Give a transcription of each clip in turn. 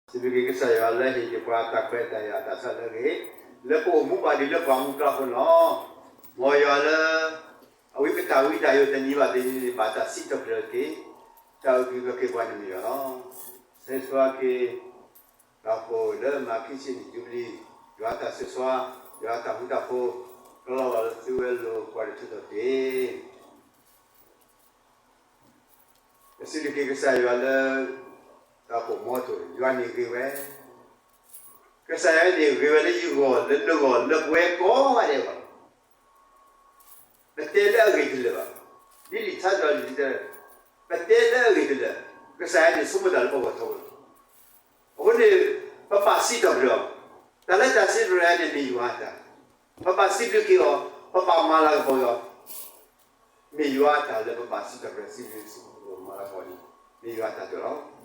စံးဘျုးက့ၤကစၢ်ယွၤလၢဟ့ၣ်က့ၤပှၤတၢ်ခွဲးတၢ်ယာ်တၢ်ဆါလၢအဂ့ၤ, လၢပအိၣ်မူဘၣ်ဒံးလၢပှၤမူကျါအဃိလီၤ. မ်ယွၤလၢ အဝံပတၢ်ဝံတၢ်ယိာ်တနံၤဘၣ်တနံၤန့ၣ် ဘၣ်တၢ်စံးထီၣ်ပတြၢၤတက့ၢ်. တၢ်အုၣ်က့ၤခီၣ်က့ၤပှၤန့ၣ်မ့ၢ်ယွၤလီၤ. ဆၢဂ့ၤဆၢဝါက့ၤ တၢ်အိၣ်ဖှိၣ်လၢမၤခံဆံနံၣ်ယူဘလံၤ, ယွၤတၢ်ဆိၣ်ဂ့ၤဆိၣ်ဝါ, ယွၤတၢ်ဃူတၢ်ဖိး ကလီၤဘၣ်လၢသုဝဲလိၤ ပှၤဒိၣ်ထူးထီၣ်တက့ၢ်. ပစံးဘျုးက့ၤကစၢ်ယွၤလၢ တၢ်အိၣ်ဖှိၣ်မီထိၣ်, ယွၤန့ၣ်ဂ့ၤဝဲ, ကစၢ်ယွၤန့ၣ်ဂ့ၤဝဲလၢယဂီၢ်, လၢနဂီၢ်, လၢပဝဲကိးဂၤဒဲးအဂီၢ်လီၤ. ပတဲလၢအဂ့ၤတလၢာ်ဘၣ်. ဒ်လံာ်ထါစံးတၢ်လၢ ပတဲလၢအဂ့ၤတလၢာ်, ကစၢ်ယွၤန့ၣ်ဆိကမိၣ်တၢ်လၢပဂီၢ်ထီဘိလီၤ. အဃိန့ၣ် ပဘၣ်စံးထီၣ်ပတြၢၤအီၤ, တၢ်လၢတၢ်စံးပတြၢၤန့ၣ်မ့ၢ်ယွၤအတၢ်, ပဘၣ်စံးဘျုးက့ၤအီၤ, ပဘၣ်မၤလၤကပီၤအီၤ, မ့ၢ်ယွၤအတၢ်လၢပဘၣ်စံးထီၣ်ပတြၢၤ စံးဘျုးစံးဖှိၣ်မၤလၤကပီၤန့ၣ် မ့ၢ်ယွၤအတၢ်တၢၢ်လီၤ.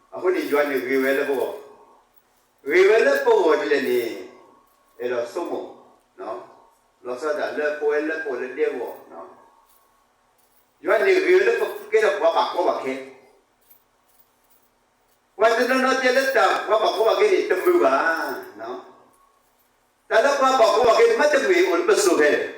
အဃိန့ၣ် ယွၤန့ၣ်ဂ့ၤဝဲလၢပဂီၢ်, ဂ့ၤဝဲလၢပဂီၢ်ဒ်လဲၣ်န့ၣ် အဲၣ်ဒိးဆိကမိၣ် လီၤဆီဒၣ်တၢ်လၢပဝဲလၢပအိၣ်လၢဒဲကဝီၤ, ယွၤန့ၣ်ဂ့ၤဝဲလၢပကဲထီၣ်ပှၤဘၣ်ကီဘၣ်ခဲ, ပှၤတနီၤနီၤတဲလၢတၢ်ပှၤဘၣ်ကီဘၣ်ခဲန့ၣ် တမုာ်ဘၣ်. တၢ်လၢပှၤဘၣ်ကီဘၣ်ခဲန့ၣ် မ့တမ့ၢ်အိၣ်လၢပစိၤဖဲလဲၣ်.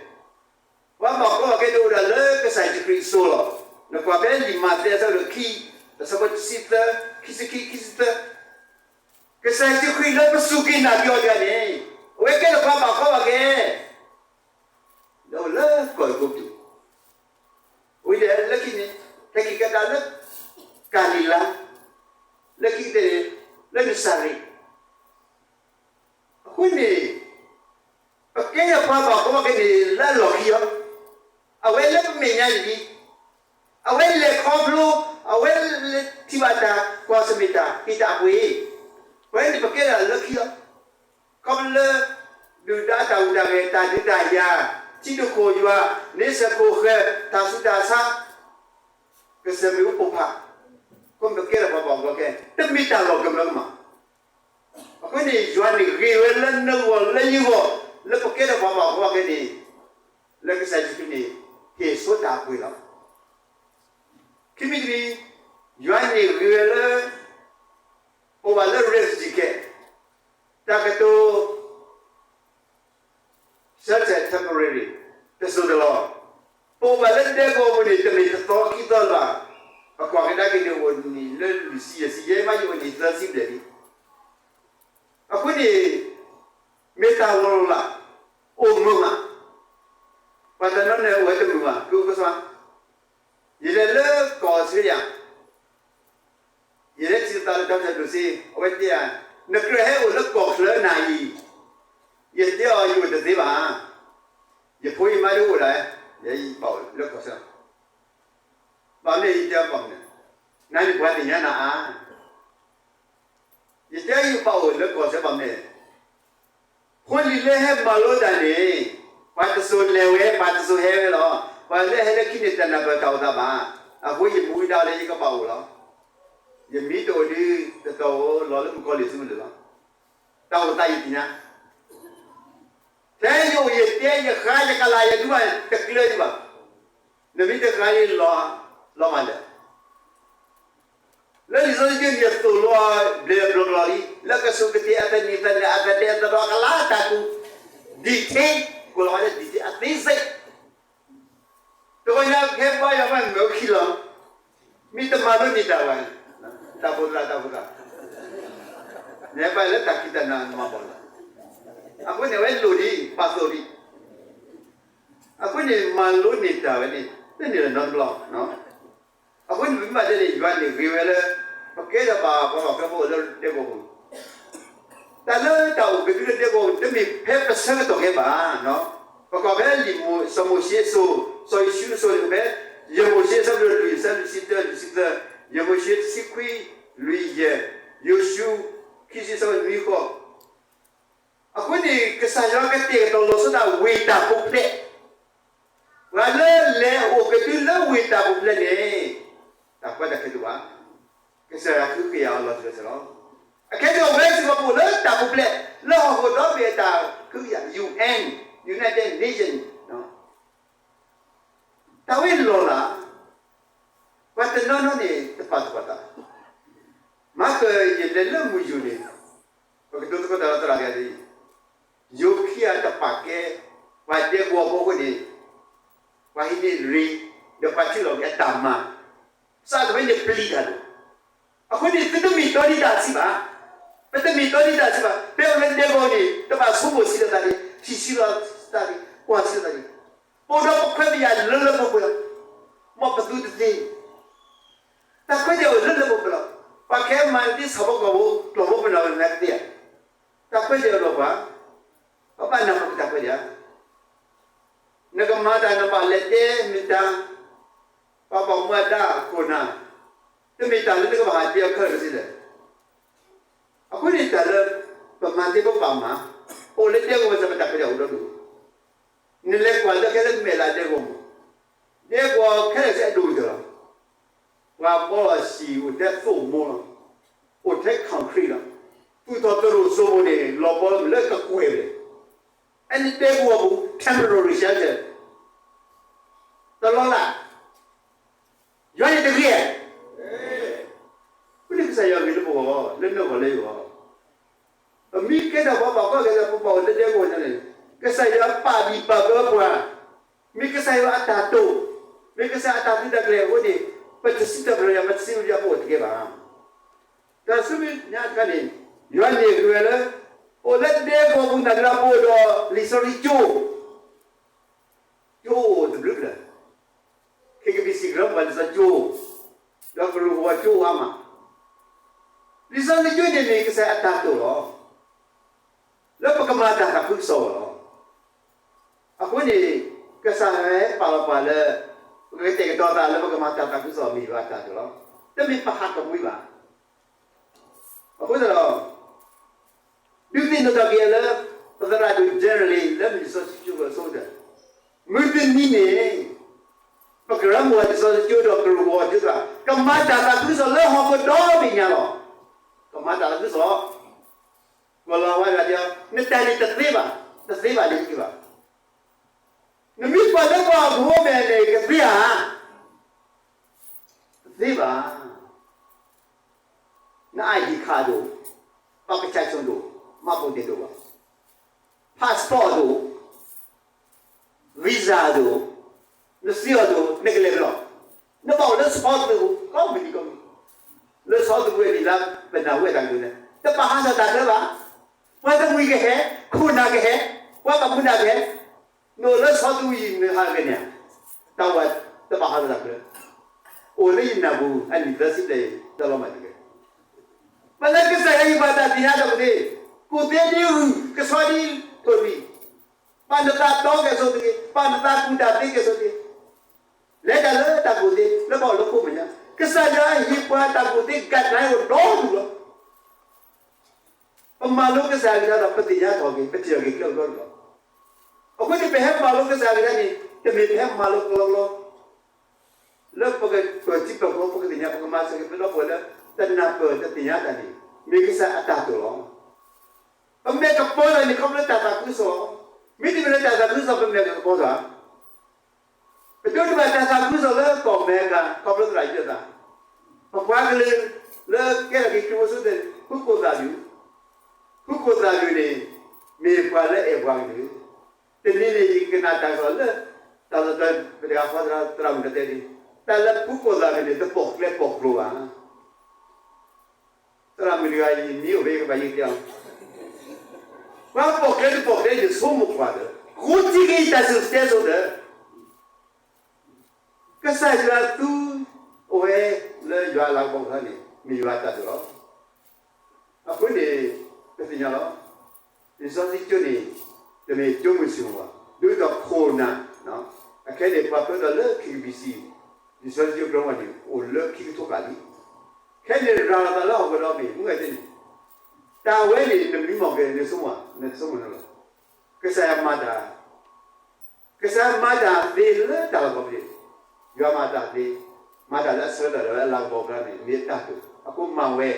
ပှၤဘၣ်ကီဘၣ်ခဲန့ၣ်အိၣ်ဒၣ်လၢကစၢ်ယ့ၣ်ၡူးခရံာ်အစိၤလီၤ. နကွၢ်ဖဲလံာ်မးသဲအဆၢဒိၣ်ခံ, အဆၢဖိတဆံသၢ, ခံဆံခံ, ခံဆံသၢ, ကစၢ်ယ့ၣ်ၡူးခရံာ်လၢပစူၢ်က့ၤနာ်က့ၤအီၤတဂၤန့ၣ် အဝဲကဲထီၣ်ပှၤဘၣ်ကီဘၣ်ခဲ လၢအိၣ်လၢကီၢ်အဲၤကူပတူး, ဝံၤဒီးလၢခံန့ၣ် ဟဲက့ၤကဒါလၢ ကၤလံၤလါ, လၢခံကတၢၢ်န့ၣ် လၢနစၤရ့း. အဃိန့ၣ် ပကဲထီၣ်ပှၤဘၣ်ကီဘၣ်ခဲန့ၣ် လၢအလီၢ်ခံလီၤ. အဝဲလၢပမဲာ်ညါန့ၣ်လံ, အဝဲလဲၤခီဖျိ, အဝဲလဲၤထံၣ်ဘၣ်တၢ်, ကွၢ်ဆၢၣ်မဲာ်တၢ်, ဟ့ၣ်တၢ်အပှ့ၤ, ပဝဲန့ၣ်ပကဲထီၣ်လၢခံလီၤ. ခီဖျိလၢ ဒုၣ်ဒါတၢ်ဟူးတၢ်ဂဲၤ, တၢ်ဒုးတၢ်ယၤ, ထံဒိၣ်ခိၣ်ယွၤ, န့ဆၢၣ်ခိၣ်ဃၢၤ, တၢ်ဆူးတၢ်ဆါ, ကစၢၢ်မ့ၣ်အူပိၢ်ဖး, အဃိန့ၣ်ပကဲထီၣ်ပှၤဘၣ်ကီဘၣ်ခဲ, တမ့ၢ်တၢ်လီၤကမၢကမၣ်. အဃိန့ၣ် ယွၤန့ၣ်ဂ့ၤဝဲလၢနဂီၢ်လၢယဂီၢ်, လၢပကဲထီၣ်ပှၤဘၣ်ကီဘၣ်ခဲန့ၣ်, လၢကစၢ်ယ့ၣ်ၡူးခရံာ်န့ၣ် ဟ့ၣ်ဆိတၢ်အပှ့ၤလီၤ. ခံမံၤတမံၤ, ယွၤန့ၣ်ဂ့ၤဝဲလၢ ပအိၣ်ဘၣ်လၢ refugee camp, တၢ်ကတိၤ shelter temporary တစိၢ်တလီၢ်, ပအိၣ်ဘၣ်လၢဒဲကဝီၤပူၤန့ၣ် တမ့ၢ်တသီခံသီလၢၤဘၣ်. ပကွၢ်ကဒါက့ၤန့ၣ် အိၣ်နံၣ်လၢလွံၢ်ဆံယဲၢ်ဆံ, ယဲမးယအိၣ်နံၣ်သၢဆံဘျဲၣ်လံ. အဃိန့ၣ် မ့ၢ်တၢ်လီၤလး, အိၣ်မုာ်မး, ပှၤတနီၤန့ၣ်အိၣ်ဝဲတမုာ်ဘၣ်, ကအိၣ်ကစီ, ယလဲၤလၢကီၢ်အီစထြ့လယါ ယလဲၤထံၣ်သးလၢ Doctor ဒိၣ်စ့, အဝဲတဲယၤ, နကြၢးဟဲအိၣ်လၢကီၢ်ချၢနၤအံၤ, ယတဲအီၤယအိၣ်တသ့ဘၣ်, ယဖိယမါဒၣ်အိၣ်ဒၣ်, ယဘၣ်အိၣ်လၢကီၢ်ဆၢ, ဘၣ်မနုၤယတဲအီၤဘၣ်မနုၤ, နၤန့ၣ်ပှၤသ့ၣ်ညါနၤဧါ ယတဲယဘၣ်အိၣ်လၢကီၢ်ဆၢဘၣ်မနုၤ, ဖိလံၤလၢဟဲမၤလိတၢ်န့ၣ်, ပှၤတစိၤလဲၤဝဲ ပှၤတစိၤဟဲဝဲလီၤ. ပှၤလၢဟဲလၢခံန့ၣ် တနၢ်ပၢၢ်တၢ်အိၣ်သးဘၣ်. အဃိယမူဝံဒၣ်လၢယကဘၣ်အိၣ်လီၤ. ယမ့ၢ်တအိၣ်ဒီး တတီၤဧိၤ လီၤလၢမုၣ်ကီၤလံၢ်စုကလုာ်လီၤ. တၢ်အိၣ်သးယသ့ၣ်ညါ, ထဲယအိၣ်ယတဲယဃါယကလးယဒုးဘၣ်တကျၢၤဒံးဘၣ်. နမ့ၢ်တဃါန့ၣ် လီၤမးလဲၣ်. လၢလံာ်စီဆှံန့ၣ် သိၣ်လိအီၤဘျဲၣ်ဘျီဘျီလံ, လၢကစူၢ်ကတ့ၢ်အသန့ၤသနၢၣ် အသဒဲအသဒီး အကလၤတၢ်ကူၣ် detail, ကိးလီၤဝဲလၢ detail အသေးစိတ်. တဂီၤညါကဟဲဘါယွၤမး မ့ၢ်အိၣ်ခံလီၤ. မ့ၢ်တမၤလိန့ၢ်တၢ်ဘၣ်, တၢ်ဖိသရၣ် တၢ်ဖိသရၣ်, နဟဲဘါယွၤလၢတၢ်ခံးတၢ်နၤ နမၤဘၣ်လီၤ. အဃိန့ၣ် အဝဲလိၣ်ဒံး ပာ်သိၣ်ဒံး. အဃိန့ၣ် မၤလိန့ၢ်တၢ်ဝဲန့ၣ် တန့ၢ်လၢၤနီတဘျီ. အဃိန့ၣ် ပမ့ၢ်ဘၣ်တဲန့ၣ် ယွၤန့ၣ်ဂ့ၤဝဲလၢ ပကဲထီၣ်ဘၣ်ပှၤဘၣ်ကီဘၣ်ခဲအိၣ်လၢဒဲကဝီၤပူၤ, တၢ်လၢတၢ်အိၣ်ကဒုလၢဒဲကဝီၤပူၤ တမ့ၢ်ဖဲပဆၢကတီၢ်ခဲဘၣ်. ပကွၢ်ဖဲလံာ်စီၤမိၤၡ့အစိၤ, စီၤယိၤၡူအစိၤန့ၣ် ဖဲယမိၤၡ့အဆၢဖိလွံၢ်ဆၢ လွံၢ်ဆံတၢ လွံၢ်ဆံသၢ, ယမိၤၡ့တဆံခွံ လွံၢ်ယဲၢ်, ယိၤၡူ ခံဆံအဆၢဖိနွံဃိး. အဃိန့ၣ် ကစၢ်ယွၤကတဲာ်ကတီၤလီၤဆီဒၣ်ဝ့ၢ်တၢ်ပူၤဖျဲး, ပှၤလၢလဲၤအိၣ်ကဒုလၢဝ့ၢ်တၢ်ပူၤဖျဲးန့ၣ် တၢ်ကွဲးတၢ်ခဲတအိၣ်ဘၣ်. ကစၢ်ယွၤကဟုကယာ်အီၤလီၤတံၢ်လီၤဆဲးလီၤ. အခဲအံၤအဝဲစ့ၢ်ကီးပအိၣ်လၢတၢ်ပူၤဖျဲး လၢဟီၣ်ခိၣ်ဒီဘ့ၣ်အတၢ်ကဟုကယာ် UN, United Nations တၢ်ဝဲလီၤလး, ပှၤတနီၤနီၤန့ၣ် တပာ်သူၣ်ပာ်သး. မၤကၢၢ် လဲၤလၢမုၢ်ယူၤန့ၣ် ပကဒိသကိးတၢ်လီၤသရၣ်ကသ့ၣ်, ယိၤခံဂၤတပာ်ကဲ ပှၤဒဲကဝီၤဖိအဃိန့ၣ် ပှၤဟံးန့ၢ်ရ့ ဒီးပှၤထံၣ်လီၤက့ၤအတၢ်မၤ, စးထီၣ်ဖဲန့ၣ်ပျံၤတၢ်လီၤ. အဃိန့ၣ် သုတမ့ၢ်တီဒံးတၢ်ဆံးဘၣ်, ပတမ့ၢ်တီဒံးတၢ်ဆံးဘၣ်, ဖဲပအိၣ်လၢဒဲကဝီၤန့ၣ် တဘၣ်ဆိကမိၣ်ဆံးလိာ်သးန့ၣ် ထံၣ်ဆံးလိာ်သးန့ၣ် ကွၢ်ဆံးလိာ်သးန့ၣ်, ပအိၣ်ဒီးပခွဲးပယာ်လၢလၢပှဲၤပှဲၤလီၤ. မ်ပသုတသ့ တၢ်ခွဲးတၢ်ယာ်အိၣ်လၢလၢပှဲၤပှဲၤလီၤ. ပှၤကဟဲမၤသ့ဆၣ်ဖိကီၢ်ဖိ ကျီၢ်ဖိပနၢ်ဝဲနသ့ဧါ, တၢ်ခွဲးတၢ်ယာ်အိၣ်လၢပှဲၤ, ပဘၣ်နၢ်ပၢၢ်တၢ်ခွဲးတၢ်ယာ်, နကမၤတၢ်နဘၣ်လဲၤတဲမ့ၢ်တၢ်, ပှၤဘၣ်မူဘၣ်ဒါခိၣ်နၢ်, တမ့ၢ်တၢ်လၢနကဘၣ်ဟးတဲအီၤခဲလၢာ်ခဲဆ့လဲၣ်. အဃိန့ၣ်တၢ်လၢ ပမၤသ့ဖိဘၣ်မၤ, အိၣ်လၢဒဲကဝီၤစ့ၢ်ကီးတၢ်ခွဲးတၢ်ယာ်အိၣ်ဒီဒူၣ်, နလဲၤကွၢ်လၢခဲလၢာ်မဲာ်လၢဒဲကဝီၤမး, ဒဲကဝီၤခဲလၢာ်စ့ၢ်အဒိၣ်ကတၢၢ်လီၤ. ပှၤဘီလီၤဆံးအိၣ်ထဲသိၣ်မိလီၤ, အိၣ်ထဲ concrete လီၤ, သူၣ်ထီၣ်သရိာ်စိမိၤန့ၣ် လီၤဘီလၢကကွဲၢ်ဝဲ, အန့ၣ်ဒဲကဝီၤပူၤ temporary shelter တလီၤလၢ် ယွၤန့ၣ်တဂ့ၤ, မ့ၢ်ကစၢ်ယွၤဂ့ၤလၢပဂီၢ်, လၢနဂီၢ်လၢယဂီၢ်, ပမ့ၢ်ကဲထီၣ်ပှၤဘၣ်ကီဘၣ်ခဲဒီး ပဘၣ်အိၣ်လၢဒဲကဝီၤန့ၣ်, ကစၢ်ယွၤပာ်ဘံၣ်ပာ်ဘၢပှၤ, မ့ၢ်ကစၢ်ယွၤအတၢ်တိာ်, မ့ၢ်ကစၢ်အတၢ်သုးတၢ်ကျဲၤအဃိန့ၣ်, ပတစံးတၢ်ပတြၢၤယွၤ ပတစံးတၢ်ပအိၣ်တကဲဘၣ်. တၢ်ဆူမဲာ်ညါတခါန့ၣ်, ယွၤန့ၣ်ဂ့ၤဝဲလၢ အိၣ်လၢဒဲကဝီၤပူၤ နၤဒုးလၢပအိၣ်ဒီးလံာ်စီဆှံကၠိ ကၠိအိၣ်တဘျုးဖျၢၣ်, ခ့ကဘံၣ်စံၣ်ကရၢပှၤလံာ်စီဆှံကၠိ, ဒီးကရူၢ်ကဝီၤကၠိအါမး, လံာ်စီဆှံကၠိန့ၣ်မ့ၢ်ကစၢ်အတၢ်တိာ်လီၤ. လၢပကမၤတၢ်သးခုကစီၣ်လီၤ. အဃိန့ၣ် ကစၢ်ယွၤဟဲပာ်လီၤပှၤလၢ ပကကတဲာ်ကတီၤသးလၢပကမၤတၢ်သးခုကစီၣ်မ့ၢ်ယွၤအတၢ်တိာ်လီၤ. တမ့ၢ်ပဟးကမှံဘၣ်. အဃိသတးဒီး ဒုးသ့ၣ်နီၣ်ထီၣ်က့ၤအီၤလၢ ပသရၣ်ဒိၣ် Jerry လံ လၢလံာ်စီဆှံကၠိအဆိကတၢၢ်, မုၢ်တနံၤန့ၣ် ပကရၢမိၢ်လံာ်စီဆှံကၠိဒီးကရူၢ်ကဝီၤကၠိသး ကမၤတၢ်သးခုကစီၣ်လၢဟီၣ်ခိၣ်ဒီဘ့ၣ်ညါလီၤ. ကမၤတၢ်သးခုကစီၣ်, ကလီၤဝဲဒၣ်တဲအီၤ နတၢ်န့ၣ်တသ့ဘၣ်, တသ့ဘၣ်လၢယဂ့ၢ်ဘၣ်. နမ့ၢ်ကွၢ်လၢပှၤအဖိမဲာ်န့ၣ် ကသ့ဧါ, တသ့ဘၣ်. န ID card ဒိၣ်, ဘၣ်ကဆါဆိဒိၣ်, မှတ်ပုံတင် ဒိၣ်ဘၣ်, passport ဒိၣ်, visa ဒိၣ်, နစ့အီၤဒိၣ် နကလဲၤဘၣ်လီၤ. နဘၣ်အိၣ်လၢဆီတပူၤ ကိးမုၢ်နံၤကိးမုၢ်နံၤ, လၢဆီတပူၤန့ၣ်လၢပနၢ်ဟူတၢ်ကတိၤန့ၣ် တဘၣ်ဟးထီၣ်တၢ်ချၢဘၣ်. ပှၤတမှံၤကဟဲ, ခိၣ်နၢ်ကဟဲ, ပှၤဘၣ်မူဘၣ်ဒါကဟဲ, နအိၣ်လၢဆီတပူၤအံၤ နဟးဂ့ၤန့ၣ်ဧါ, တၢ်ဝဲတဘၣ်ဟးထီၣ်တၢ်ချၢ. အိၣ်လၢယနၢ်ပူၤ အနံၣ်သၢဆံဘျဲၣ်အံၤ တၢ်လီၤမၢ်တဂ့ၤ. ပှၤလၢကစၢ်ယွၤဟ့ၣ်ပှၤတၢ်သ့ၣ်ညါတၢ်ကူၣ်သ့, ကူၣ်သ့ဒ်အုၣ် ကဆှီဒ်ထိၣ်လွံၢ်, ပာ်နသးတီကဲၣ်ဆိးတဂ့ၤ, ပာ်နသးကူၣ်တၢ်သ့ကဲၣ်ဆိးတဂ့ၤ. လဲၤတၢ်လၢတၢ်ကူၣ်သ့ လၢပအိၣ်လၢခိမဲာ်ညါ, ကစၢ်ယွၤဟ့ၣ်ပှၤတၢ်ကူၣ်သ့ guideline အိၣ်ဒီဒူၣ်လီၤ. ပမၤလိကစၢ်အကလုၢ်ဒီး ပသ့ၣ်ညါထီၣ်က့ၤ ပထံၣ်ထီၣ်က့ၤကျဲအိၣ်ဒီဒူၣ်လီၤ. အဃိန့ၣ် ပဟဲမၤလိကစၢ်အကလုၢ်န့ၣ် တမ့ၢ်ပဟဲမၤလိကလီကလီ လၢပကပၢၤထံပၢၤကီၢ် ပကသ့ၣ်ညါ ပကမၤစၢၤက့ၤပဒီပုၢ်ဝဲၢ်လၢ တနၢ်ပၢၢ်တသ့ၣ်ညါတၢ်န့ၣ် မ့ၢ်ကစၢ်အတၢ်တိာ်လီၤ. ပမဲာ်ကပီၤတၢ်န့ၣ် ခီဖျိတၢ်သးခုကစီၣ်, မ့တမ့ၢ်လၢတၢ်သးခုကစီၣ် ပမဲာ်ကပီၤတၢ် ပဒိးန့ၢ်ဘၣ်တၢ်သးခုကစီၣ်လၢကီၢ်အမဲရကၤ ခီဖျိသရၣ်ယွၤသး, ပပှၤကလုာ်လၢကဲထီၣ်က့ၤခရံာ်ဖိဆူသ့ၣ် ဖုကိၣ်သၣ်ဒုး, ဖုကိၣ်သၣ်ဒုးန့ၣ် မ့ၢ်ပှၤလၢအဲၣ်ပှၤကလုာ်, တနံၤန့ၣ် ယကနၣ်တၢ်ကစီၣ်လၢ တၢ်လီၢ်တၢ်ပတဂၤဖီသရၣ်မုၣ်တတဲဒ်, တၢ်လၢဖုကိၣ်သၣ်ဒုးန့ၣ် တပိာ်ကျဲပိာ်ကျိၤဘၣ် သရၣ်မုၣ်တဂၤအံၤ မ့ၢ်အိၣ်ဖဲကဘၣ်ယံာ်က့ၤအီၤ, ပှၤပိာ်ကျဲတပိာ်ကျဲ ယဆိကမိၣ်ကွၢ်ဒီး ဃိထံက့ၤတၢ်စံၣ်တဲစိၤဒီး ကစၢ်ယွၤသူ အိၣ်ဝဲလၢယွၤအလၤကပီၤအဂီၢ်န့ၣ် မ့ၢ်ယွၤအတၢ်တိာ်လီၤ. အဃိန့ၣ် ပသ့ၣ်ညါလီၤ. လံာ်စီဆှံကၠိန့ၣ် တမ့ၢ်ကၠိမုၢ်ဆ့ၣ်မုၢ်ဂီၤ ဒ်သိးခိၣ်နၢ်, အခဲန့ၣ် ပှၤဖျိထီၣ်လၢ ခ့ကဘံၣ်စံၣ် လံာ်စီဆှံကၠိကရၢဝဲန့ၣ် အိၣ်လၢခံကထိဃၣ်လံ. ခဲန့ၣ်ရၤလီၤသးလၢဟီၣ်ခိၣ်ဒီဘ့ၣ် မုၢ်ဂဲၤသ့ၣ်န့ၣ် တၢ်ဝဲန့ၣ် နမံမီၢ်က့ၤ နဆိကမိၣ် နဆိကမိၣ်န့ၣ်လီၤ. ကစၢ်ယွၤမၤတၢ် ကစၢ်မၤတၢ်သ့လၢတၢ်လီၢ်ကီၢ်ပူၤ, ယွၤမၤတၢ်သ့, မၤတၢ်လၢအဆၢကတီၢ်ဒီးလၢအလၤကပီၤအကျါန့ၣ် မ့ၢ်အတၢ်တိာ်, အဃိမၤဝဲ,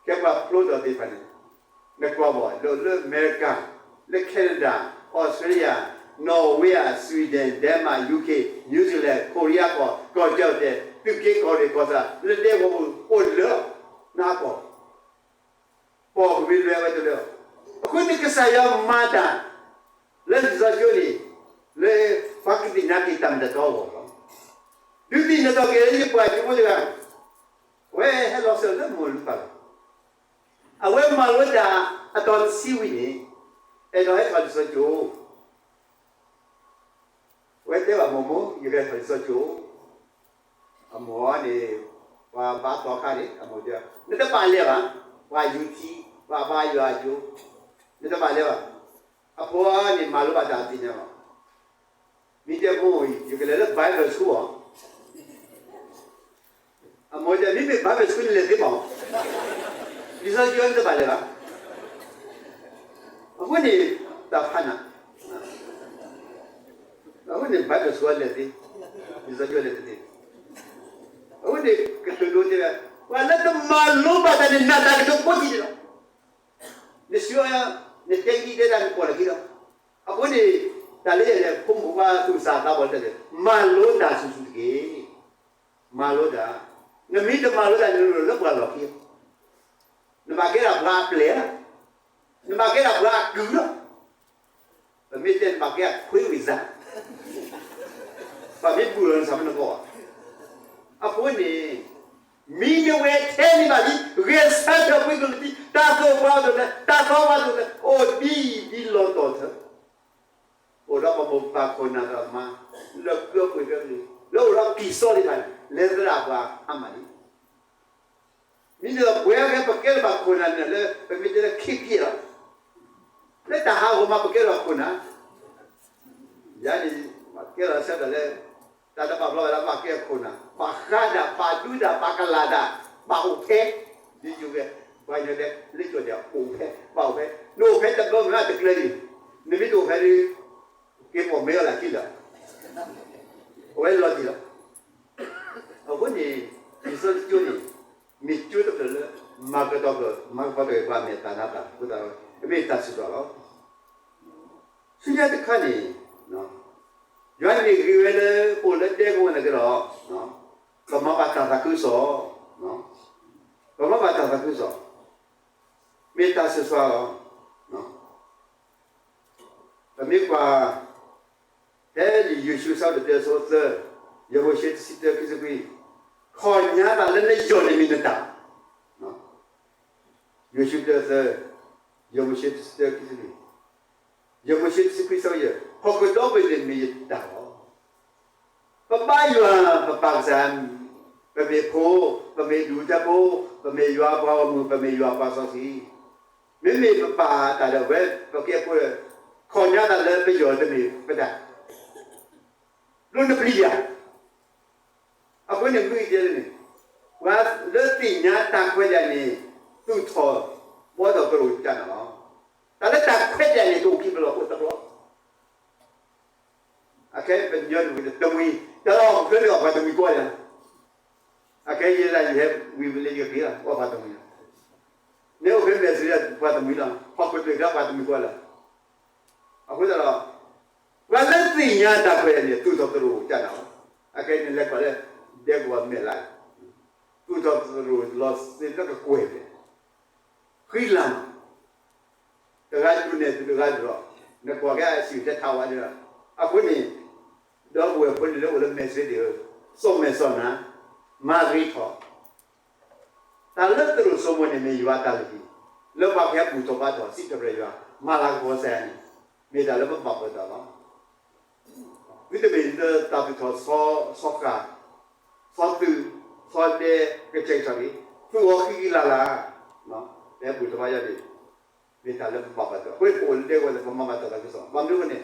ခဲပှၤဖျိထီၣ်သ့ၣ်တဖၣ်န့ၣ်, နကွၢ်ဘၣ် လၢ လၢအမဲရကၤ, လၢ Canada, Australia, Norway, Sweden, Denmark, UK, New Zealand, Korea ကီၢ်, ကီၢ်ကၠီၣ်တဲၣ်, သုးက့ကီၢ်ရ့ၣ်ကီၢ်ဆၣ်, လၢဒဲကဝီၤပူၤ အိၣ်လၢနၤကီၢ် ပိာ်ကမ့ၢ်လွဲဝဲတလၢာ်. အဃိန့ၣ်ကစၢ်ယွၤမၤတၢ် လၢလံာ်စီဆှံကၠိန့ၣ် လၢပှၤကသ့ၣ်ညါက့ၤတၢ်မ့ၢ်တၢ်တီအဂီၢ်လီၤ. ဒုးသ့ၣ်နီၣ်ထီၣ်က့ၤလၢယပှၤကၠိဖိတဂၤ, အဝဲဟဲလီၤစၢၤလၢမိၢ်လူၤပၢ်လီၤ. အဝဲမၤလိတၢ်အတီၤတဆံဝံၤန့ၣ် အဲၣ်ဒိးဟဲထီၣ်လံာ်စီဆှံကၠိ အဝဲတဲဘၣ်မိၢ်မိၢ် ယကဟဲထီၣ်လံာ်စီဆှံကၠိ. အမိၢ်န့ၣ် ပှၤဘါသီခါန့ၣ် အမိၢ်တဲ, နတဘၣ်လဲၤဘၣ်, ပှၤယူၤထံ, ပှၤဘါယွၤအကၠိ, နတဘၣ်လဲၤဘၣ်. အဖိန့ၣ်မၤလိဘၣ်တၢ်သ့ၣ်ညါလီၤ. မ့ၢ်တဲမိၢ် ယကလဲၤလၢ Bible School အီၤ အမိၢ်တဲ မ့မ့ၢ် Bible School န့ၣ်လဲၤသ့မး, လံာ်စီဆှံကၠိန့ၣ်တဘၣ်လဲၤဘၣ်. အဃိန့ၣ် တၢ်ဖးနၤ, အဃိန့ၣ် Bible School လဲၤသ့, လံာ်စီဆှံကၠိလဲၤတသ့. အဃိန့ၣ် ကတိၤဒိတဲဝဲ, ပှၤလၢတမၤလိဘၣ်တၢ်န့ၣ် နၢ်တၢ်ကတိၤကိးထံၣ်န့ၣ်လီၤ. နဆှၢ နတဲဒ်တဲဒၣ်နပိာ်လီၤခံလီၤ. အဃိန့ၣ် တၢ်လၢယလဲၤဖိမုၣ်ဖိခွါသူၣ်စၢ်သးဘီၣ်လၢ မၤလိတၢ်ဆူၣ်ဆူၣ်တက့ၢ်. မၤလိတၢ်, နမ့ၢ်တမၤလိတၢ်န့ၣ် နလိၣ်လၢပှၤလီၢ်ခံ, နဘၣ်ကဲဒၣ်ပှၤအပျဲၢ်လီၤ, နဘၣ်ကဲဒၣ်ပှၤအကုၢ်လီၤ. ပမ့ၢ်တဲနဘၣ်ကဲဒၣ်ခွ့ဝံၤစၢ်, ပမ့ၢ်ဘူၣ်လီၤနစၢ်မ့ၢ်နဂီၢ်ဘၣ်. အဃိန့ၣ် မ့ၢ်နဝဲထဲန့ၣ်ဘၣ်လံ, ဂဲၤဆၢထၢၣ်ပှ့ၤကလီၤတံၢ်, တၢ်သိၣ်ပှၤအဒိၣ်လၢ တၢ်သီပှၤဒိၣ်လၢ အိၣ်ဒ်အံၤဒ်လီၤတီၢ်ထၢ, အိၣ်ဒီးပမိၢ်ပၢ်ခိၣ်နၢ်သရၣ်သမါ လၢကၢပှ့ၤကလံၤ လၢအိၣ်ဒီးကံၢ်စီဒံးဘၣ်န့ၣ် လဲၤသရၣ်ပှၤအါမးလံ. မ့ၢ်န့ၣ်ဒီးပဝဲကဲပကဲထီၣ်ဘၣ်ခိၣ်နၢ်န့ၣ်လၢ ပမ့ၢ်တဲလၢခံဖျၢၣ်လီၤ. လၢတၢ်ဟးဂီၤမးပကဲထီၣ်ခိၣ်နၢ်, ယၤန့ၣ် ကဲထီၣ်ဆၢထၢၣ်လၢ တၢ်တဘၣ်ဘျီဘၣ်လၢဘၣ်ကဲခိၣ်နၢ်, ဘၣ်ဃးဒၣ် ဘၣ်ဒူဒၣ် ဘၣ်ကလာ်ဒၣ် ဘၣ်အိၣ်ဖဲ, ဒ်ယိၤကဲ ပှၤညီဒဲး လၢကၠီၣ်ဒဲး အိၣ်ဖဲ ဘၣ်အိၣ်ဖဲ, နအိၣ်ဖဲတဘျီမ့ၢ်တကျၢၤန့ၣ်, နမ့ၢ်တအိၣ်ဖဲဒီး က့ၤပိာ်မ့ၢ်အီၤလၢခံလၢာ်, အဝဲလီၤတံၢ်လီၤ. အဃိန့ၣ် လံာ်စီဆှံကၠိန့ၣ် မ့ၢ်ကၠိတဖျၢၣ်လၢ မၤကတီၤက မၤကပီၤက့ၤပှၤမဲာ်တၢ်နါတၢ် အဃိသတး အမ့ၢ်တၢ်စံးထီၣ်လီၤ. ဆူညါတခါန့ၣ် ယွၤန့ၣ်ဂ့ၤဝဲလၢ ပအိၣ်လၢဒဲကဝီၤန့ၣ်ကဒီး ပမၤဘၣ်တၢ်သးခုကစီၣ်, ပမၤဘၣ်တၢ်သးခုကစီၣ်, မ့ၢ်တၢ်စံးထီၣ်လီၤ. ပမ့ၢ်ကွၢ် ဖဲလံာ်ယိၤၡူအဆၢဒိၣ်တၢ အဆၢဖိသၢ, ယိၤၡူတဆံတၢ ခံဆံခွံ, ခီၣ်ညါသးလၢနယီၢ်န့ၣ်မ့ၢ်နတၢ်, ယိၤၡူတၢသၢ, ယိၤၡူတဆံတၢ ခံဆံခွံ, ယိၤၡူတဆံခွံ အဆၢဖိယဲၢ်, ဟီၣ်ခိၣ်ဒီဘ့ၣ်န့ၣ်မ့ၢ်ယတၢ်လီၤ. ပဘါယွၤ ပပၢ်ကစၢ်, ပမ့ၢ်ဖိ, ပမ့ၢ်ဒူၣ်ထၢဖိ, ပမ့ၢ်ယွၤအပှၤဂီၢ်မုၢ်, ပမ့ၢ်ယွၤအပှၤစီဆှံ, မ့မ့ၢ်ပပၢ်တၢ်ဒီးဝဲ ပကဲဖိ, ခီၣ်ညါသးလၢပယီၢ်တမ့ၢ်ပတၢ်, ဒိးနပျံၤယၤ, အဃိန့ၣ်မုၢ်အံၤဒ်လဲၣ်န့ၣ်, ပှၤလၢသ့ၣ်ညါတၢ်ခွဲးတၢ်ယာ်န့ၣ် သူၣ်ထီၣ်ဘှီထီၣ်သရိာ်တၢ်နၤလီၤ. တၢ်လၢတၢ်ခွဲးတၢ်ယာ်န့ၣ် တအိၣ်ခံဘျီဖိတဘျီ အခဲပညီတဝံၤတမှံၤ, တၢ်လီၢ်အိၣ်ဖျဲၣ်န့ၣ်အီၣ်ပှၤတမှံၤကွၢ်ယၤ, အခဲယဲဒၣ်ယဟဲဝံၤလၢယက့ၤလီၤ အီၣ်ပှၤတမှံၤလီၤ. မ့ၢ်အိၣ်ဖဲမဲာ်ဆူၣ်ယၤပှၤတမှံၤလီၤ, ဟီၣ်ခိၣ်တြ့ၣ်ကျါပှၤတမှံၤကွၢ်လီၤ. အဃိသတးဒီး ပှၤလၢသ့ၣ်ညါတၢ်ခွဲးတၢ်ယာ်န့ၣ် သူၣ်ထီၣ်သရိာ်တၢ်နၤလီၤ. အခဲအံၤန့ၣ်လဲၤကွၢ်လၢ ဒဲကဝီၤမဲာ်လး, သူၣ်ထီၣ်သရိာ်လီၤစ့လၢကကွဲၢ်န့ၣ် ဃံလၤ တဂၤဒုးနဲၣ်သုးတဂၤဒုးလီၤ. နကွၢ်က့ၤအစံၣ်တဲထးဝဲဒၣ်, အဃိန့ၣ် ဒီပုၢ်ဝဲၢ်ဖိန့ၣ်လၢအိၣ်လၢမဲာ်ဆှဲဒၣ်ဧၢ, စီၣ်မဲာ်စီၣ်နါ, မၤဂ့ၤထီၣ်, တၢ်လၢသရိာ်စိမိၤန့ၣ်မ့ၢ်ယွၤအတၢ်လုၢ်ဟံၣ်, လၢပှၤကဟဲဘူၣ်ထီၣ်ဘါထီၣ်စံးထီၣ်ပတြၢၤယွၤ, မၤလၤကပီၤကစၢ်ယွၤန့ၣ်, မ့ၢ်တၢ်လၢပဘၣ်ပၢၢ်တၢ်လီၤ. သုတမ့ၢ်လၢတၢ်သူၣ်ထီၣ်စီၤဃၣ်, စီၤသုး, စီၤဒဲကဆဲးကဆီန့ၣ်, သူၣ်အီၤဃံဃံလၤလၤ, ပဟဲဘူၣ်ထီၣ်ဘါယွၤန့ၣ်, မ့ၢ်တၢ်လၢပဘၣ်ပၢၢ်တၢ်, အဃိန့ၣ်ပအိၣ်လၢဒဲကဝီၤန့ၣ် ပမၤဘၣ်တၢ်သးခုကစီၣ်, ဘၣ်မနုၤအဃိန့ၣ်,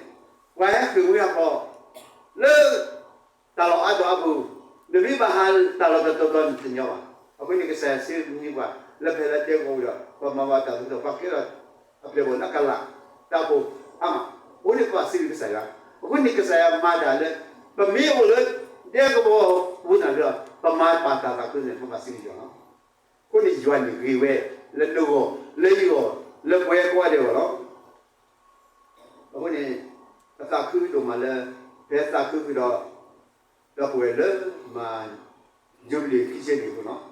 ပှၤဟဲဃ့ၢ်မှံဟးဖျိး လၢ တၢ်လီၢ်အါတီၤအါပူၤ, နမ့ၢ်ဘၣ်ဟးတၢ်လီၢ်တတီၤတီၤန့ၣ်တညီဘၣ်. အဃိန့ၣ်ကစၢ်ယွၤစံးဘျုးပှၤ လၢဖဲလၢဒဲကဝီၤဒီး ပမၤဘၣ်တၢ်သးခုကစီၣ် ပှၤကဲထီၣ်အပျဲၢ်အဘီၣ်လၢအကလးတၢ်အိၣ်ဖှိၣ်အါမး, အဃိန့ၣ်ပဘၣ်စံးဘျုးကစၢ်ယွၤ, အဃိန့ၣ်ကစၢ်ယွၤမၤတၢ်လၢ ပမ့ၢ်အိၣ်လၢဒဲကဝီၤပူၤန့ၣ်ဒီး ပမၤဘၣ်တၢ်သးခုန့ၣ် ပဘၣ်စံးဘျုးယွၤလီၤ. အဃိန့ၣ်ယွၤန့ၣ်ဂ့ၤဝဲ လၢနဂီၢ် လၢယဂီၢ် လၢပဝဲကိးဂၤဒဲးအဂီၢ်လီၤ. အဃိန့ၣ် ပသးခုဒိၣ်မးလၢ ပသးခုဃုာ်ဒီး ဒီပုၢ်ဝဲၢ်လၢမၤ ယူဘလံၤခံဆံနံၣ်အပူၤလီၤ.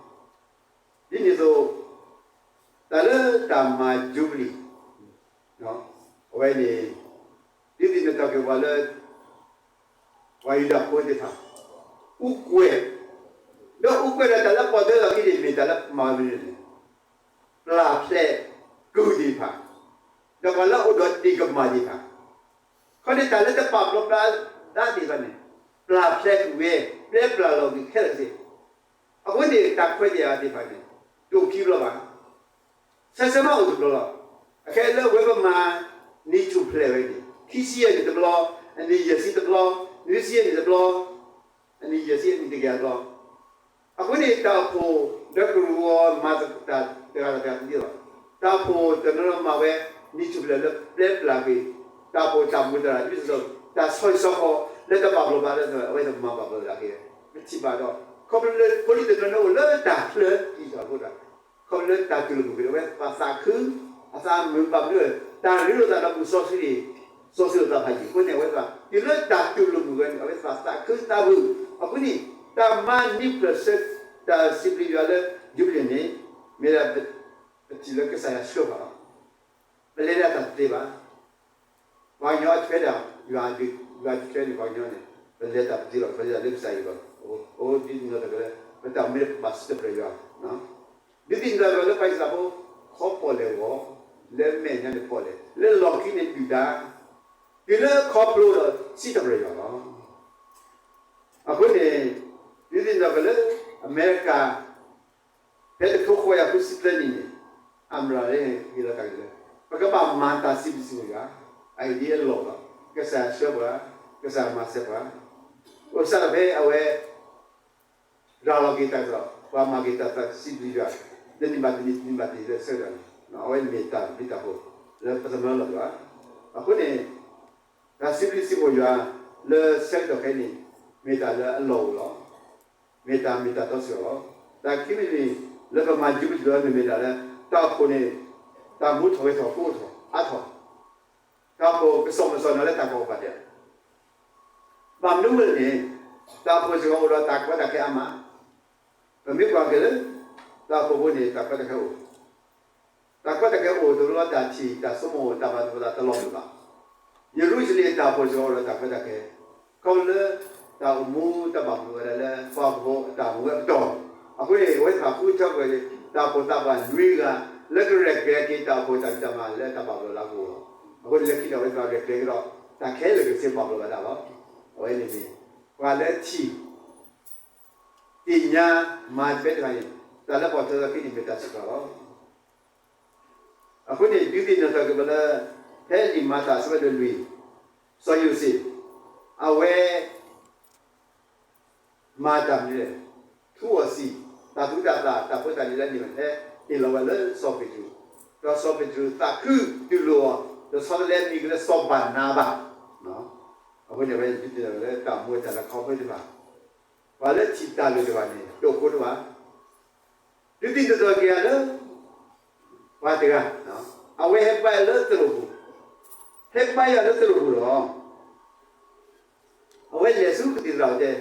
ဒ်န့ၣ်အသိး တၢ်လၢတၢ်မၤယူဘလံၤ, အဝဲန့ၣ် ဒ်သိးနသ့ၣ်နီၣ်ထီၣ်က့ၤပှၤလၢ ပှၤယူဒၤဖိသ့ၣ်တဖၣ် အူကွဲး, ဒီးအူကွဲးဒီးတၢ်လၢပီၣ်ထွဲထီၣ်အခံန့ၣ် မ့ၢ်တၢ်လၢမၤဝဲန့ၣ် ပျၢ်ဖျဲးကုၢ်သ့ၣ်တဖၣ်, ဒီးပှၤလၢအအိၣ်ဒီးတၢ်ကမၣ်သ့ၣ်တဖၣ်, ခီန့ၣ်တၢ်လၢတပာ်ဘျီးဘျီဒၣ်သ့ၣ်တဖၣ်န့ၣ် ပျၢ်ဖျဲးကွံာ်ဝဲ, ပျဲပျၢ်လီၤကွံာ်ခဲလၢာ်သ့ၣ်, အဃိန့ၣ် တၢ်ခွဲးတၢ်ယာ်သ့ၣ်တဖၣ်န့ၣ် တအိၣ်ခံဘျီဘၣ်. ဆၢဆၢမးအိၣ်တဘျီလီၤ. အခဲလၢဝဲပမၤနံၣ်ထူၣ်ဖျဲးဝဲန့ၣ် ခံဆံယဲၢ်န့ၣ်တဘျီ, အနံၣ်ယဲၢ်ဆံတဘျီ, နွံဆံယဲၢ်န့ၣ်တဘျီ, အနံၣ်ယဲၢ်ဆံအနံၣ်တကယၤတဘျီ. အဃိန့ၣ် တၢ်အိၣ်ဖှိၣ်ဒီးကရူၢ်အီၤမၤတဂၤတဂၤတသ့လီၤ. တၢ်အိၣ်ဖှိၣ်တနီၤနီၤမၤဝဲ နံၣ်ထူၣ်ဖျဲးလၢပျဲပျၢ်က့ၤ, တၢ်အိၣ်ဖှိၣ်တၢ်မူတၢ်ဒ်သိး တၢ်ဆီဟံၣ်ဆီဃီလၢတၢ်ပာ်ဘျီးဘျီလၢအဝဲသ့ၣ်မၤပာ်ဘျီးဘျီက့ၤ, ပထံၣ်ဘၣ်ဒီး ခီဖျိလၢဖိလံၤတနီၤနီၤအိၣ်လၢတၢ်ချၢအံၤအဃိဒီး ခီဖျိလၢတၢ်တူၢ်လိာ်မုာ်ဂဲၤ အဝဲသ့ၣ်သးခု, အသးမုာ်ဘၣ်မနုၤ, တၢ်ရ့လိာ်သးဒီးမုၢ်စီဆှံန့ၣ်, စီဆှံလိာ်သးဖးယံာ်အဃိန့ၣ် အဝဲသ့ၣ်တုၤလၢတၢ်တူၢ်လိာ်မုာ်ဂဲၤန့ၣ် အဝဲသ့ၣ်သးခုသးမုာ်. အဃိန့ၣ် တၢ်မၤနံၣ်ဖျဲးဆၢ တၢ်စံးဘျုးယွၤလၢယူဘလံၤန့ၣ် မ့ၢ်ဒၣ်ပထံၣ်လၢကစၢ်ယွၤဆှၢပှၤလီၤ. ပလဲၤဒၣ်တၢ်တသ့ဘၣ်. ပှၤကညီအထွဲဒၣ် ယွၤ, ယွၤတထွဲန့ၣ် ပှၤကညီန့ၣ် ပလဲၤတၢ်တသ့လီၤ. ပလဲၤတၢ်လၢကစၢ်ယွၤလီၤ. အိၣ်ဒ်သိးဒီး ပတၢ်မ့ၢ်ပဘၣ်စံးထီၣ်ပတြၢၤယွၤ, ဒ်သိးဒီးလၢပှၤအံၣ်စရ့လးဖိ ခီပီၣ်လဲၣ်ဂီၤ, လၢမဲာ်ညါန့ၣ်ပီၣ်လဲၣ်, လၢလီၢ်ခံန့ၣ်ဒုၣ်ဒါ, တုၤလၢခီဖျိဒီးစံးထီၣ်ပတြၢၤယွၤလီၤ. အဃိန့ၣ် ဒ်သိးဒီးလၢအမဲရကၤ ဖဲတကထိဃိးကယၤဃုဆံသၢနံၣ်န့ၣ် အမရၤလၢဟ့ၣ်လီၤတၢ်ဂ့ၢ်လၢ ပကဘၣ်မၤတၢ်စံးဘျုးစံးဖှိၣ်ယွၤ, အအံၤဒ်အလီၢ်လီၤ. ကစၢ်ဆှၢပှၤ, ကစၢ်မၤစၢၤပှၤ, အိၣ်စးထီၣ်ဖဲအဝဲ ရၤလီၤက့ၤတၢ်ကစီၣ် ပှၤမၤက့ၤတၢ်သးစံးဘျုးယွၤ တနံၣ်ဘၣ်တနံၣ် တနံၣ်ဘၣ်တနံၣ်လၢဆၢကတီၢ်န့ၣ် အဝဲမ့ၢ်တၢ်ဘျုးတၢ်ဖှိၣ်လၢပသမၢလီၤယွၤ. အဃိန့ၣ် တၢ်စံးဘျုးစံးဖှိၣ်ယွၤလၢဆၢကတီၢ်ခဲအံၤန့ၣ် မ့ၢ်တၢ်လၢအလီၢ်အိၣ်လီၤ. မ့ၢ်တၢ်မ့ၢ်တၢ်တီစ့ၢ်ကီးလီၤ. တၢ်ခံမံၤတမံၤ လၢပမၤယူဘလံၤတဘျီမ့မ့ၢ်ဒၣ်လၢ တၢ်အိၣ်ဖှိၣ်န့ၣ် တၢ်မူထီၣ်ဂဲၤထီၣ်ကအိၣ်ထီၣ်အါထီၣ်, တၢ်အိၣ်ဖှိၣ်ကစီၣ်မစီၣ်နၤလၢတၢ်ကီၢ်ပၤဒဲး, ဘၣ်မနုၤမ့ၢ်န့ၣ် တၢ်အိၣ်ဖှိၣ်စ့ၢ်ကီးအိၣ်ဒီးတၢ်ကီတၢ်ခဲအါမး, ပမ့ၢ်ကွၢ်က့ၤလၢ တၢ်အိၣ်ဖှိၣ်ဖိန့ၣ် တၢ်ကီတၢ်ခဲအိၣ် တၢ်ကီတၢ်ခဲအိၣ်တဘျီ တၢ်ထံၣ်တၢ်ဆိကမိၣ်တၢ်ဘၣ်သ့ၣ်တဖၣ်တလီၤပလိာ်ဘၣ်. ယရူၤၡလ့ၣ်တၢ်အိၣ်ဖှိၣ်စ့ၢ်ကီးအိၣ်ဒီးတၢ်ကီတၢ်ခဲ, ခီဖျိလၢတၢ်အိၣ်မူတၢ်ဘၣ်မနုၤဝဲဒၣ်လၢ ပှၤဟီၣ်ခိၣ်ဖိအတၢ်အိၣ်မူဝဲအပတီၢ်, အဃိန့ၣ် အဝဲသ့ၣ်ဃုထၢကွံာ်တၢ်အိၣ်ဖှိၣ်သးပှၢ်နွံဂၤ လၢကရဲၣ်ကျဲၤက့ၤတၢ်အိၣ်ဖှိၣ်တၢ်ဖံးတၢ်မၤလၢတၢ်ဘၣ်ဘျီးလၢအကအိၣ်လီၤ. အဃိန့ၣ် လၢခံန့ၣ် အဝဲသ့ၣ်ရဲၣ်ကျဲၤကဒီး တၢ်ခဲလၢာ်ကဆ့ဘၣ်ဘျီးဘၣ်တၢ်လီၤ. အဝဲန့ၣ်မ့ၢ် ပှၤလၢထံၣ် သ့ၣ်ညါမၤထွဲတဖၣ်န့ၣ် တၢ်လၢပီၣ်ထွဲသီခံန့ၣ်မ့ၢ်တၢ်စံးထီၣ်လီၤ. အဃိန့ၣ် ဒုးသ့ၣ်နီၣ်ထီၣ်က့ၤပှၤလၢ ဖဲလံာ်မၤတၢ်အဆၢဖးဒိၣ်လွံၢ် စီၤယိၤၡ့ အဝဲ မၤတၢ်မနုၤလဲၣ်, ထူအီၣ်စံာ် တၢ်သူတၢ်သၣ် တၢ်ဖိတၢ်လံၤလၢန့ၣ် ဟဲဟ့ၣ်လီၤဝဲလၢစီၤပ့းတရူး, ဒီးစီၤပ့းတရူးသးခုတူၢ်လိာ်အီၤ ဒီးဆီတလဲမံၤက့ၤလၢစီၤဘၤနါဘၣ်. အဃိန့ၣ် အဝဲဒုးသ့ၣ်နီၣ်ထီၣ်လၢတၢ်အိၣ်မူတၢ်လၢခီဖျိတဖၣ် ပှၤလၢထံၣ်တၢ်လိၤတဖၣ်န့ၣ် တအိၣ်ဃိတဘၣ်. ဒုးသ့ၣ်နီၣ်ထီၣ်က့ၤအီၤလၢ ပှၤတဂၤ အဝဲဟဲဘါယွၤလၢသရိာ်ပူၤ, ဟဲဘါယွၤလၢသရိာ်ပူၤဒီး အဝဲလဲၤဆူကသံၣ်သရၣ်အအိၣ်တဲ,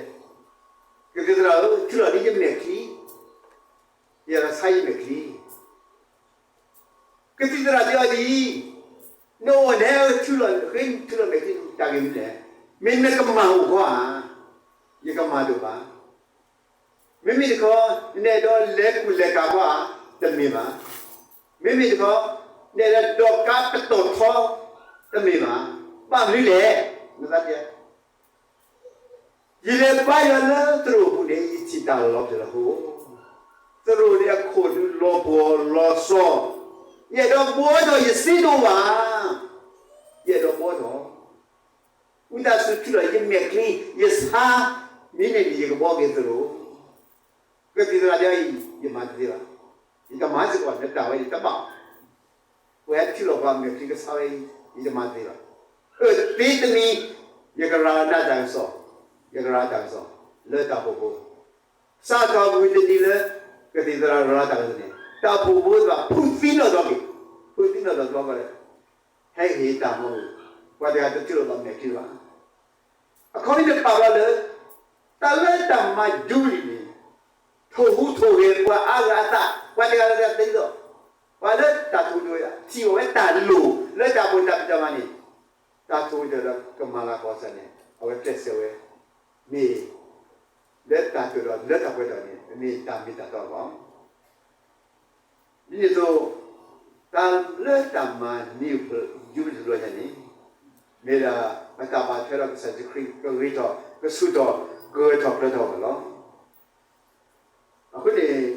ကသံၣ်သရၣ်ဧၢ, ထုးလီၤဒံးယမဲာ်ချံ, ယအဲၣ်ဒိးဆါယမဲာ်ချံ. ကသံၣ်သရၣ်တဲအီၤဒ်အံၤ, နအိၣ်န့ၣ် ထုးလီၤ ဃ့ထုးလီၤမဲာ်ချံ တၢ်ဂ့ၢ်မနုၤလဲၣ်. မ့ၢ်နကမၤအိၣ်ခီဧါ, ယကမၤဒိၣ်ဘၣ်. မ့မ့ၢ်တခီ နအဲၣ်ဒိးလဲၤကူၣ်လဲၤကၤခီဧါ, တမ့ၢ်ဘၣ်. မ့မ့ၢ်တခီ နအဲၣ်ဒိးဒိးကါပတီၢ်ထီ, တမ့ၢ်ဘၣ်. ဘၣ်မနုၤလဲၣ်. နသးတဲ ယလဲၤဘါယွၤလၢသရိာ်ပူၤန့ၣ် ယထံၣ်တၢ်လီၤပျံၤလီၤဖုး, သရိာ်န့ၣ်အခိၣ်ဒုးလီၤပှီၤလီၤစီ, ယအဲၣ်ဒိးဘှီထီၣ်ယသ့ဒိၣ်ဘၣ်, ယအဲၣ်ဒိးဘှီထီၣ်. ဝံသးစူၤထုးလီၤယမဲာ်ချံ ယဆါ, မ့ၢ်န့ၣ်န့ၣ် ယကဘှီက့ၤသရိာ်. ကသံၣ်သရၣ်တဲအီၤ, ယမၤတသ့ဘၣ်, ယတမၤစ့ၢ်ကီး နတၢ်ဝဲန့ၣ်တဘၣ်. ပှၤဟဲထုးလီၤပှၤမဲာ်ချံကဆါဝဲအံၤ ယတမၤတသ့ဘၣ်. အၢ သ့တမံၤ ယကရၤနၤတၢ်ကစီၣ်, ယကရၤတၢ်ကစီၣ် လၢတၢ်အိၣ်ဖှိၣ်ဖိ စးထီၣ်ဝံၤတနံၤလၢ ကသံၣ်သရၣ်ရၤတၢ်ကစီၣ်န့ၣ် တၢ်အိၣ်ဖှိၣ်ဖိသ့ၣ်တဖၣ် ဖုးသံနီၣ်ထီၣ်က့ၤ, ဖုးသံနီၣ်ထီၣ်တဘျီဃီဒီး ဟဲဟ့ၣ်တၢ်မၤဝံၤ ပှၤတဂၤတထုးလီၤပှၤမဲာ်ချံဘၣ်. အခီပညီန့ၣ်ပာ်ဖျါလၢ တၢ်လၢတၢ်မၤယူဘလံၤန့ၣ် ထိၣ်ဟူးထိၣ်ဂဲၤပှၤအါဂၤအသး, ပှၤတဂၤလၢတဂၤသ့ဒီး ပှၤလၢတၢ်ထူၣ်ဒိၣ်ထံၣ်အီၤဝဲတၢ်လိၣ်လၢတၢ်ဖိတၢ်ဖံးတၢ်မၤန့ၣ်, တၢ်ထူၣ်ဒိၣ်ဒီးကမၤလၤကပီၤစ့ၢ်န့ၣ် အဝဲကျဲးစၢးဝဲ, မ့ၢ်, လၢတၢ်တိာ်ဒီးလၢတၢ်ပှဲၤဒီးန့ၣ် မ့ၢ်တၢ်မ့ၢ်တၢ်တီလီၤ. ဒ်န့ၣ်အသိး, တၢ်လၢတၢ်မၤနံၤယုပတဘျီညါန့ၣ်, မ့ၢ်ဒၣ်ပတၢ်ဘၣ်ထွဲဒီးကစၢ်ယ့ၣ်ၡူးခရံာ် ကဂ့ၤထီၣ်ကဆူၣ်ထီၣ်ကဂဲၤထီၣ်ကျဲထီၣ်ဝဲလီၤ. အဃိန့ၣ်,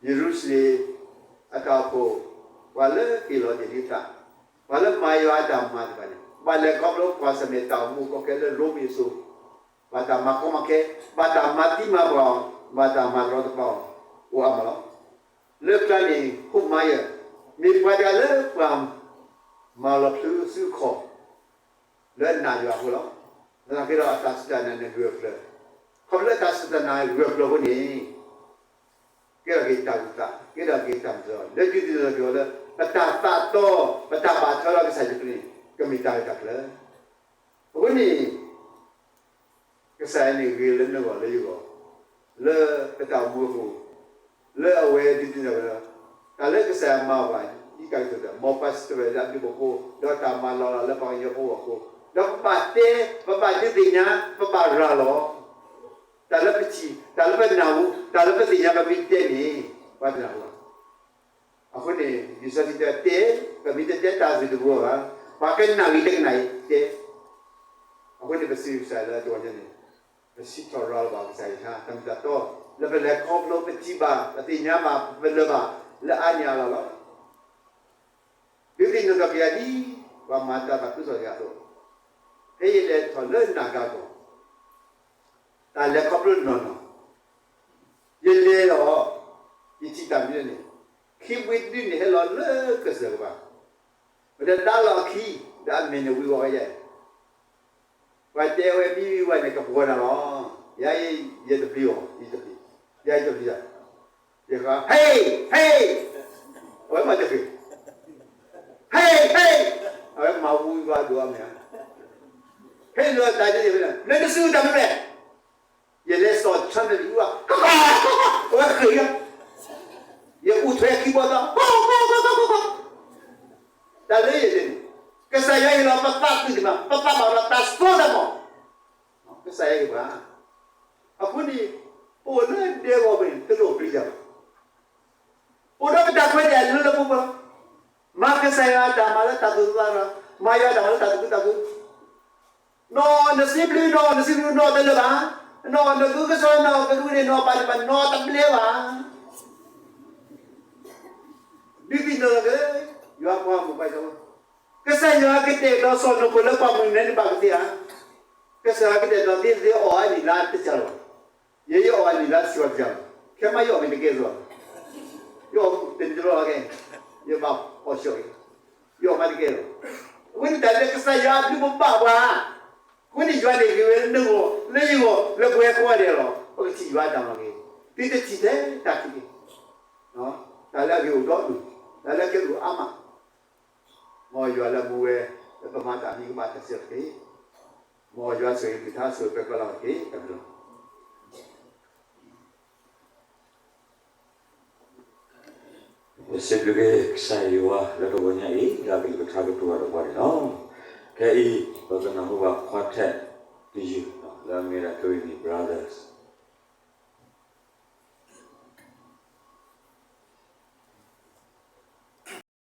ယရူၤၡလ့ၣ်အတၢ်အိၣ်ဖှိၣ်, ပှၤလၢက့ၤလီၤတ့ၢ်လံသး, ပှၤလၢမၤယွၤအတၢ်မၤတဖၣ်န့ၣ် ဘၣ်လဲၤခီဖျိကွၢ်ဆၢၣ်မဲာ်တၢ်အိၣ်မူကီၢ်ခဲလၢရိမ့ၤအစိၤ, ဘၣ်တၢ်မၤကီမၤခဲ, ဘၣ်တၢ်မၤသံမၤပှၢ်အီၤ, ဘၣ်တၢ်မၤလီၤတပာ်အီၤ, အိၣ်အါမးလီၤ. လၢကျါန့ၣ် ဟိၣ်မါယၢၢ်, မ့ၢ်ပှၤတဂၤလၢပှၤမၤလီၤဖျိစုခီၣ် လၢနာ်ယွၤအဃိလီၤ. သနာ်က့ဒီးအတၢ်စူၢ်တၢ်နာ်န့ၣ်ဂၢၢ်ကျၢၤ, ခီဖျိလၢတၢ်စူၢ်တၢ်နာ်ဂၢၢ်ကျၢၤအဃိန့ၣ်, ကဲထီၣ်က့ၤတၢ်အုၣ်သး, ကဲထီၣ်က့ၤတၢ်မၤစၢၤ, လၢဒုးသ့ၣ်နီၣ်ထီၣ်က့ၤအီၤလၢ ပတၢ်သးတီ, ပတၢ်ဘၣ်ထွဲဒီးကစၢ်ယ့ၣ်ၡူးခရံာ်န့ၣ် ကမ့ၢ်တၢ်ဂ့ၢ်တၢ်ကျၢၤ. အဃိန့ၣ် ကစၢ်ယွၤန့ၣ်ဂ့ၤလၢနဂီၢ်လၢယဂီၢ်, လၢပတၢ်အိၣ်မူအပူၤ, လၢအဝဲဒုးသ့ၣ်နီၣ်ထီၣ်က့ၤဒီး, တၢ်လၢကစၢ်ယွၤမၤဘၣ်, ဒ်တၢ်ကတိၤတၢ် မ်ပှၤစံးထီၣ်ပတြၢၤလၢအဘျုးအဖှိၣ်အဃိ, ဒီးတၢ်မၤလီၤလးလၢပှၤကညီဖိအဃိ, ဒီးပဘၣ်တဲ, ပဘၣ်ဒုးသ့ၣ်ညါ, ပဘၣ်ရၤလီၤ, တၢ်လၢပထံၣ်, တၢ်လၢပနၢ်ဟူ, တၢ်လၢပသ့ၣ်ညါ ပမ့ၢ်တဲန့ၣ်, ပှၤတနၢ်ဟူဘၣ်. အဃိန့ၣ် လံာ်စီဆှံတဲ, ပမ့ၢ်တတဲတၢ်ဂ့ၢ်တဘိဘၣ်, ပှၤကနၣ်ဂ့ၤတကနၣ်အံၤတဲ. အဃိန့ၣ် ပစံးဘျုးကစၢ်ယွၤလၢတဂီၤညါန့ၣ်, ပစံးထီၣ်ရၤလီၤဘၣ်ကစၢ်ယွၤ တၢ်မ့ၢ်တၢ်တီ, လၢပလဲၤခီဖျိပထံၣ်ဘၣ် ပသ့ၣ်ညါဘၣ် ပလၢၢ်ဘၣ် လၢအါန့ၢ်အါလီၤလီၤ. ဒုးသ့ၣ်နီၣ်ထီၣ်က့ၤယၤဒ် ပှၤမၤတၢ်သးခုကစီၣ်တဂၤအသိး, ဖဲယလဲၤထီၣ်လၢနၢ်ဂၤကီၢ်, တၢ်လဲၤခီဖျိနီၢ်နီၢ်, ယလဲၤဒီး, ယထံၣ်တၢ်မနုၤလဲၣ်န့ၣ်, ခံဘှံတဒုန့ၣ်ဟဲလီၤလၢကစၢၢ်ကပၤ, ပတဒါလီၤအခံ, ဒီးအမဲာ်န့ၣ်ဝံၤဝဲယဲ, ပှၤတဲဝဲမံဝံၤဝဲန့ၣ် ကပှီၤနၤလီၤ. ယၤအံၤ ယတပျံၤအီၤ, ယတပျံၤ, ယၤအံၤတပျံၤ, ယဃါ, ဟ့ၣ်, ဟ့ၣ်, အဝဲမၤတဂ့ၤ, ဟ့ၣ်, ဟ့ၣ်, အဝဲမၤဝံၤဝဲဒိၣ်အမဲာ်, ဟ့ၣ်လီၤတၢ်ဒ်န့ၣ်ဝဲ, နတစုတၢ်မနုၤလဲၣ်. ယလဲၤစိာ်ထၢၣ်န့ၣ် ယအူအီၤ, အဝဲဃ့ၢ်ယၤ, ယအူထွဲခံဘီသီ, တၢ်လၢယလဲၤန့ၣ်, ကစၢ်ယွၤဟ့ၣ်လီၤပသးသုးတမံၤ, ပသးဘၣ်လီၤတၢ်စိတၢ်ကမီၤ, ကစၢ်ယွၤဟ့ၣ်ပှၤ. အဃိန့ၣ်, ပအိၣ်လၢဒဲကဝီၤပူၤန့ၣ် တလိၣ်ပျံၤယၤဘၣ်. အိၣ်ဒီးပတၢ်ခွဲးတၢ်ယာ်လၢလၢပှဲၤပှဲၤ, မၤကစၢ်ယွၤအတၢ်မၤလၢတၢ်သူၣ်သးရၤ, မၤယွၤအတၢ်မၤလၢတၢ်သူၣ်ခုသးခု နီၢ်နစံးဘျုး, နီၢ်နစံးဘျုး, နီၢ်တလၢာ်ဘၣ်. နီၢ်နသူကစီၣ်, နီၢ်ကဒူန့ၣ်, နီၢ်ပာ်ဒံးဘၣ်, နီၢ်တဘျဲဘၣ်. ဒုးသ့ၣ်နီၣ်ထီၣ်က့ၤ, ယွၤပှၤမုၣ်ပှၤက, ကစၢ်ယွၤကတဲာ်ကတီၤစီၢ်နီၤခိၣ်လၢပှၤမုၣ်ကမဲန့ၣ်ဘၣ်ကသ့ဧါ. ကစၢ်ယွၤကတဲာ်ကတီၤသ့သ့အီၣ်အါနံၣ်လါတစှၤလီၤ. ယဲယအီၣ်အါနံၣ်လါတစှၤတစှၤလီၤ. ခဲမးယအီၣ်မ့ၢ်တကဲလီၤ. ယအီၣ်တန့ၢ်တလီၢ်လီၤကဲ, ယဘၣ်အီၣ်ဆှီ, ယအီၣ်မးတကဲလီၤ. အဝဲန့ၣ်တၢ်လၢကစၢ်ယွၤအဘျုးပဘၣ်ပှၤ, အဃိန့ၣ်ယွၤန့ၣ်ဂ့ၤဝဲလၢနဂီၢ်, လၢယဂီၢ်, လၢပဝဲကိးဂၤဒဲးလီၤ. ပကထံၣ်ယွၤတၢ်မၤဂ့ၤ, သုတထံၣ်ထဲတၢ်ခံးက့ၤ, တၢ်လၢအဂ့ၤအိၣ်ဒီဒူၣ်, တၢ်လၢအကဲဘျုးအါမး. မ်ယွၤလၢအမူဝဲ, လၢပမၤတၢ်မံကမၣ်တၢ်စံးတက့ၢ်. မ်ယွၤဆိၣ်ဂ့ၤကလုၢ်ကထါ ဆိၣ်ဂ့ၤပၢၤကီၢ်လၢအက့ၢ်, တၢ်ဘျုး ယစံးဘျုးက့ၤကစၢ်ယွၤလၢတဂီၤညါအံၤ လၢအကလုၢ်ကထါကတိၤတၢ်ဒီးပှၤန့ၣ်လီၤ. ခဲအံၤ ပကနၢ်ဟူဘၣ် quartet တယုၢ် လၢအမ့ၢ်ဒၣ် Karen Brothers